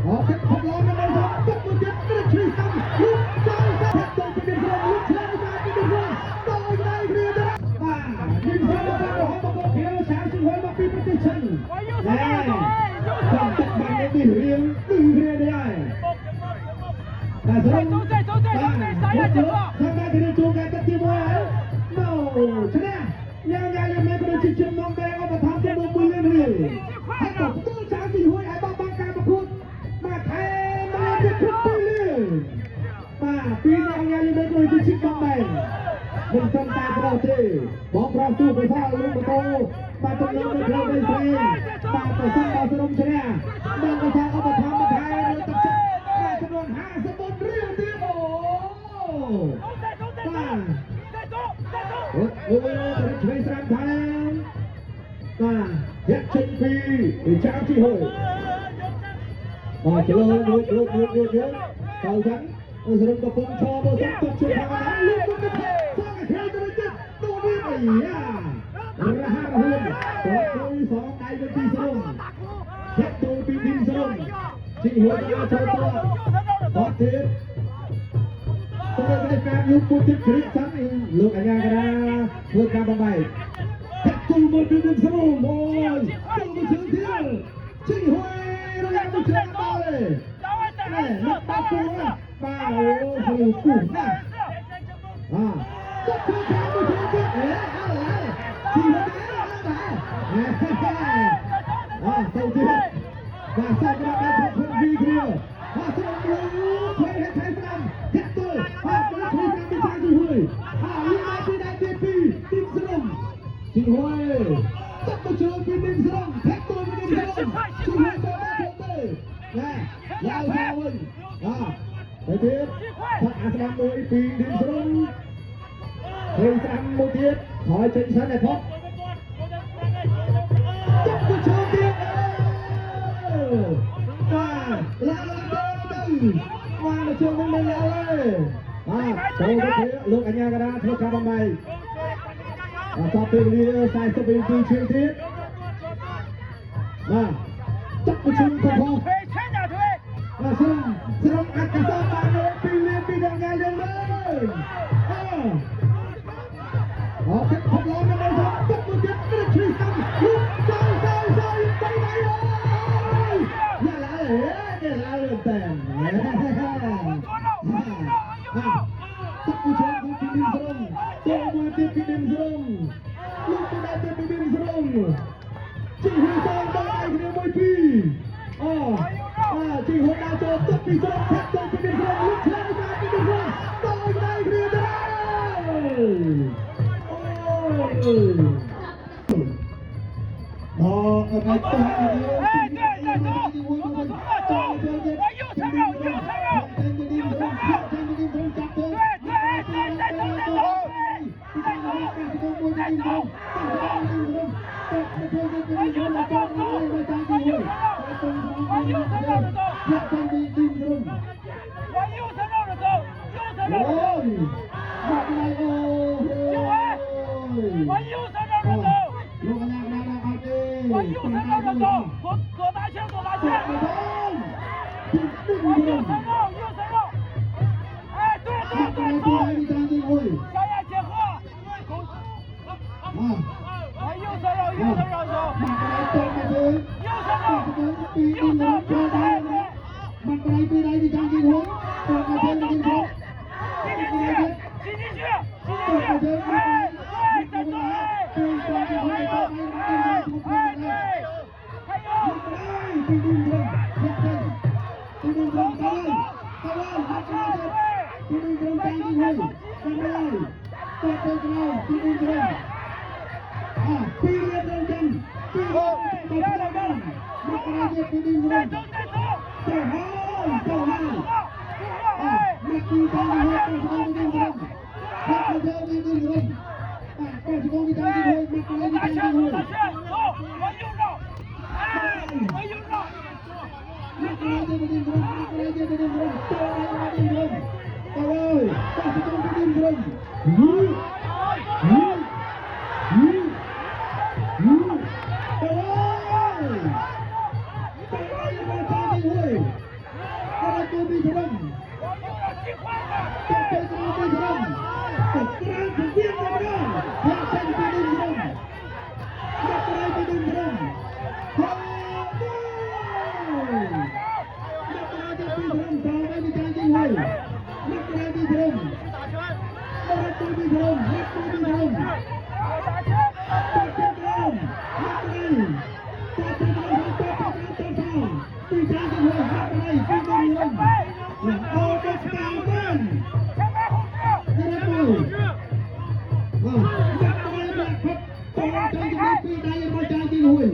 អត់ទឹកផុតឡើងនៅទៅទឹកមួយទៀតក្រឹកឈឺស្ដាំលូកចូលទៅទៅពីនេះក្រុមលូកឆ្លងទៅពីនេះក្រុមតយដៃគ្នាទៅបាទពីក្រុមទៅរហូតមកពីសាជិះហួយមកពីប្រទេសចិនណែតាមទឹកបាននេះរៀងឌឺគ្នានេះហើយបាទសរុប 走走走走走，啥呀？结合。 ខាងដែរគ្នាជួងការទឹកទី1ហើយមកឈ្នះញ៉ាំញ៉ាំយ៉ាងម៉េចក៏ជាជំនំបែងឧបត្ថម្ភចំនួន1លានរៀលហើយក៏ផ្ទុយចាងទីហួយឲ្យបោះបង់ការប្រកួតបាទថែមមកទៀតគ្រប់2លានបាទពីញ៉ាំញ៉ាំយ៉ាងម៉េចក៏ជាជំនំបែងមិនត្រឹមតែប៉ុណ្ណោះទេបងប្រុសទូប្រសាលោកម៉ូតូបាទទំនងនៅផ្លូវដីស្រីបាទប្រសិនបើសរុំឈ្នះនឹងកថាឧបត្ថម្ភបន្ថែមនៅទឹកចិត្តបាទចំនួន54រៀលទៀតអូ 再走再走再走再走。 អូអូទៅឆ្វេងស្រាំថែមបាទធាក់ចេញពីចាមជីហូបាទចលោលួចលួចលួចលួចលួចទៅចឹងសរុបកំពុងឈរមកទឹកទឹកជើងខាងណាលួចទៅសងខេទៅទៀតទូនេះអាយ៉ារហរហួនតមួយសងដៃទៅទីសរុំធាក់ទូពីទីសរុំជីហូចូលចូលតតទៀត ទៅទៅការយូពូទៀតគ្រីសាំលោកអញ្ញាករាធ្វើការបំបែកតាក់ទូមកពីនឹងស្រុំអូយទូមកជើងទៀតជីហួយរយមកជើងដល់ទេណែមកបាក់គូណាបាទអូស្រួលគូណាអាតាក់ទូខាងមកជើងទៀតអេអើអើជីហួយអើបាទអើទៅទៀតបាទសាប់ដល់ដល់ភពវីគ្រាអស្រុំលូថៃថៃស្ដាំតាក់ទូអត់ដល់ឃើញពីចាជីហួយអើយមកពីដៃទី2ទីស្រុំជីហួយតាក់ទៅជើងពីទីស្រុំតាក់ទូពីទីស្រុំជីហួយទៅដល់ទៅណែយ៉ាវវិញអទៅទៀតផាក់អាស្ដាំមួយពីទីស្រុំឃើញស្ដាំមួយទៀតថយចេញសិនឲ្យផុតតាក់ទៅជើងទៀតបាទឡើងឡើងទៅទៅមកមកជើងវិញមិនឡើងទេបាទចូលទៅលោកអញ្ញាកដាធ្វើការបំបែកអសពេលវេលា40វិនាទីជាងទៀតបាទចាក់ប្រជុំកំហុស 推前点推。 បាទស្រុំស្រុំអត្តសបាននៅពីលានពីដងថ្ងៃយើងមើលអើអត់ទឹកផុតឡើងនៅទៅទឹកមួយទៀតក្រឹកឈឺស្ដាំលូកចូលចូលចូលទៅដៃអូយយ៉ាឡាអេយ៉ាឡាលើតែទឹកមួយជើងពីឌីមស្រុំចូលមួយទៀតពីឌីមស្រុំលូកទៅដល់ទៀតពីឌីមស្រុំជីហឺសងដល់ដៃគ្នាមួយពីរអូអាជីហឺដល់ចូលទឹកពីស្រុំធាក់ចូលពីឌីមស្រុំលូកឆ្លងទៅពីឌីមស្រុំដល់ដៃគ្នាទៅអូដល់ដល់ទៅ 哎，对，再走，走，我右侧绕，右侧绕，右侧绕，对对对，再走再走，再走，再走，我右侧绕走，我右侧绕，我右侧绕着走，我右侧绕着走，右侧绕着走，我右侧绕着走，我右侧绕着走，左左大圈，左大圈。我右侧绕，右侧绕，哎，对对对，走，小眼结合，哎，右侧绕，右侧绕走，右侧绕，右侧，右侧，走走走，进进去，进进去，进进去，哎，对，再走，哎，还有，哎，哎，对，还有，再走再走，哎，左大圈，左大圈，走，我右绕，哎，我右绕。ពីក្រុមតទៅក្រោមពីក្រុមទៅក្រៅពវៀនតែម្ដងធាក់ចេញពីនេះក្រុមមកក្រៅពីនេះក្រុមហូមកក្រៅទៅពីក្រុមតទៅពីចាញ់ទីហើយមកក្រៅពីក្រុមមកទៅពីក្រុមមកទៅពីក្រុម តទៅក្រុមមកក្រៅតទៅក្រុមតទៅក្រុមតទៅពីចាញ់ទីហើយមកក្រៅពីក្រុមអូទៅស្កាបាន ទៅទៅបាទមកក្រៅមកផុតតទៅពីដៃរបស់ចាញ់ទីហើយ